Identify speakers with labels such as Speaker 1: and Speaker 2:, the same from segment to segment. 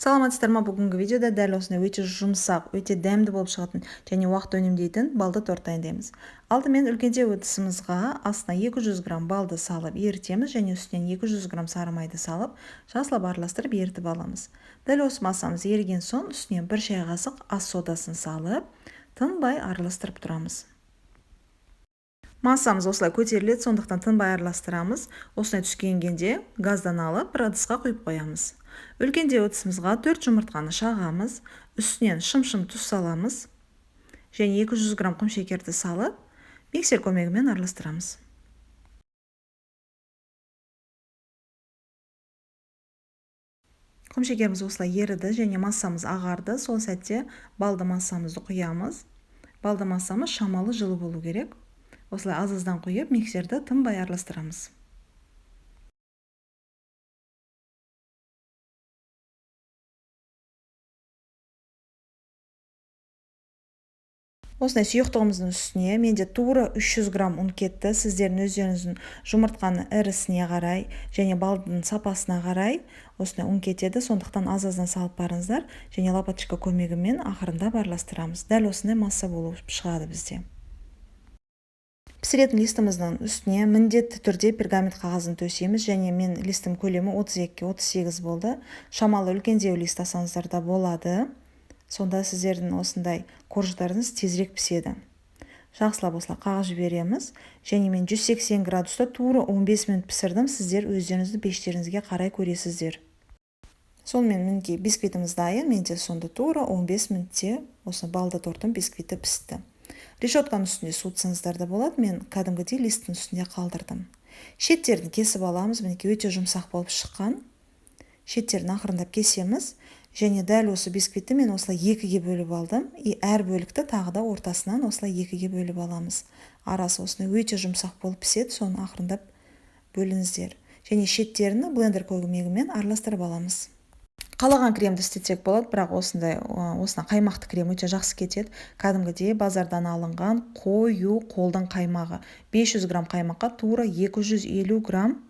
Speaker 1: Саламатсыздар ма? Бүгінгі видеода дәл осындай өте жұмсақ, өте дәмді болып шығатын және уақыт үнемдейтін балды торт дайындаймыз. Алдымен үлкендеу ыдысымызға астына 200 грамм балды салып ерітеміз және үстінен 200 грамм сары майды салып, жақсылап араластырып ерітіп аламыз. Дәл осы массамыз еріген соң үстіне 1 шай қасық ас содасын салып, тынбай араластырып тұрамыз. Массамыз осылай көтеріледі, сондықтан тынбай араластырамыз. Осылай түскенгенде газдан алып бір ыдысқа құйып қоямыз. Үлкендеу ыдысымызға 4 жұмыртқаны шағамыз, үстінен шым-шым тұз саламыз және 200 грамм құмшекерді салып, миксер көмегімен араластырамыз. Құмшекеріміз осылай еріді және массамыз ағарды. Сол сәтте балды массамызды құямыз. Балды массамыз шамалы жылы болу керек. Осылай аз-аздан құйып, миксерді тынбай араластырамыз. Осындай сұйықтығымыздың үстіне менде тура 300 грамм ұн кетті. Сіздердің өздеріңіздің жұмыртқаның ірісіне қарай және балдың сапасына қарай осындай ұн кетеді. Сондықтан аз-аздан салып барыңыздар және лопаточка көмегімен ақырындап араластырамыз. Дәл осындай масса болып шығады бізде. Пісіретін листіміздің үстіне міндетті түрде пергамент қағазын төсейміз және мен листім көлемі 32-ге 38 болды. Шамалы үлкендеу лист алсаңыздар да болады. Сонда сіздердің осындай корждарыңыз тезірек піседі. Жақсылап осылай қағып жібереміз. Және мен 180 градуста тура 15 минут пісірдім. Сіздер өздеріңіздің пештеріңізге қарай көресіздер. Сонымен мінекей бисквитіміз дайын. Менде сонда тура 15 минутте осы балды торттың бисквиті пісті. Решетканың үстінде суытсаңыздар да болады. Мен кәдімгідей листтің үстінде қалдырдым. Шеттерін кесіп аламыз. Мінекей өте жұмсақ болып шыққан. Шеттерін ақырындап кесеміз. Және дәл осы бисквитті мен осылай екіге бөліп алдым. И әр бөлікті тағы да ортасынан осылай екіге бөліп аламыз. Арасы осындай өте жұмсақ болып піседі, соны ақырындап бөліңіздер. Және шеттерін блендер көмегімен араластырып аламыз. Қалаған кремді істетсек болады, бірақ осындай қаймақты крем өте жақсы кетеді. Кәдімгідей базардан алынған қою қолдың қаймағы. 500 грамм қаймаққа тура 250 грамм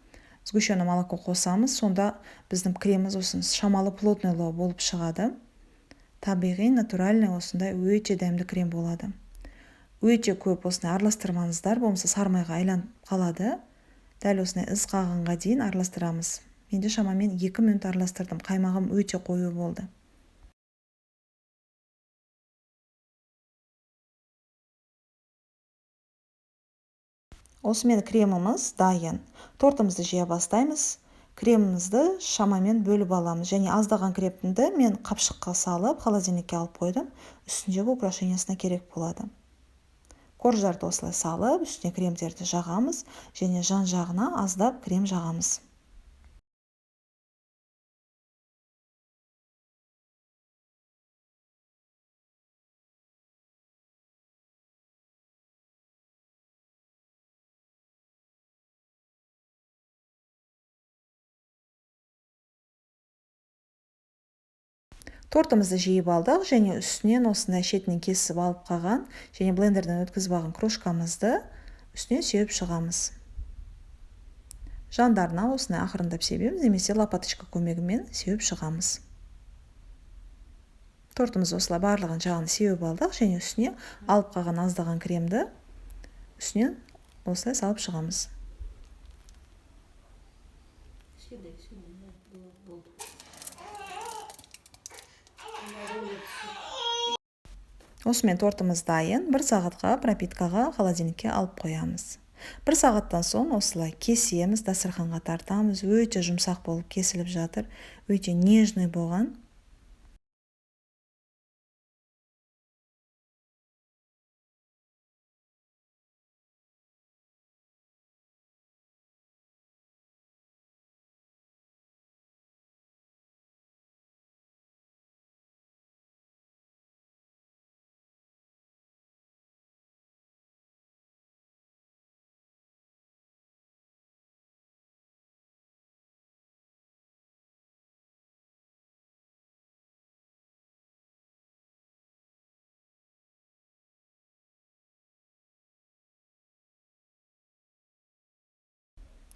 Speaker 1: сгущенное молоко қосамыз. Сонда біздің креміміз осы шамалы плотныйлау болып шығады. Табиғи, натуральный осындай өте дәмді крем болады. Өте көп осындай араластырмаңыздар, болмаса сары майға айланып қалады. Дәл осындай із қалғанға дейін араластырамыз. Менде шамамен 2 минут араластырдым. Қаймағым өте қою болды. Осымен креміміз дайын. Тортымызды жия бастаймыз. Кремімізді шамамен бөліп аламыз. Және аздаған кремді мен қапшыққа салып, холодильникке алып қойдым. Үстіндегі украшениясына керек болады. Корждарды осылай салып, үстіне кремдерді жағамыз және жан-жағына аздап крем жағамыз. Тортымызды жейіп алдық және үстінен осындай шетінен кесіп алып қалған және блендерден өткізіп алған крошкамызды үстінен сеуіп шығамыз. Жандарына осындай ақырындап себеміз немесе лопаточка көмегімен сеуіп шығамыз. Тортымызды осылай барлығын жағын сеуіп алдық және үстіне алып қалған аздаған кремді үстінен осылай салып шығамыз.
Speaker 2: Кішкентай, кішкентай, болды.
Speaker 1: Осымен тортымыз дайын. 1 сағатқа пропиткаға холодильникке алып қоямыз. 1 сағаттан соң осылай кесеміз, дастарханға тартамыз. Өте жұмсақ болып кесіліп жатыр, өте нежный болған.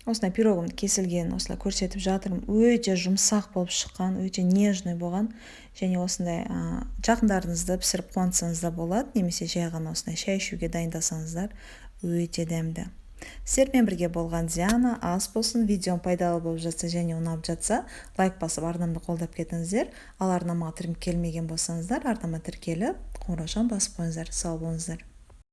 Speaker 1: Осындай пирогым кесілген, осылай көрсетіп жатырмын. Өте жұмсақ болып шыққан, өте нежный болған. Және осындай жақындарыңызды пісіріп қуантсаңыз да болады немесе жай ғана осындай шай ішуге дайындасаңыздар, өте дәмді. Сіздермен бірге болған Диана. Ас болсын! Видеом пайдалы болып жатса және ұнап жатса, лайк басып, арнамды қолдап кетіңіздер. Ал арнама тіркелмеген болсаңыздар, арнама тіркеліп, қоңыраушаны басып қойыңыздар. Сау болыңыздар!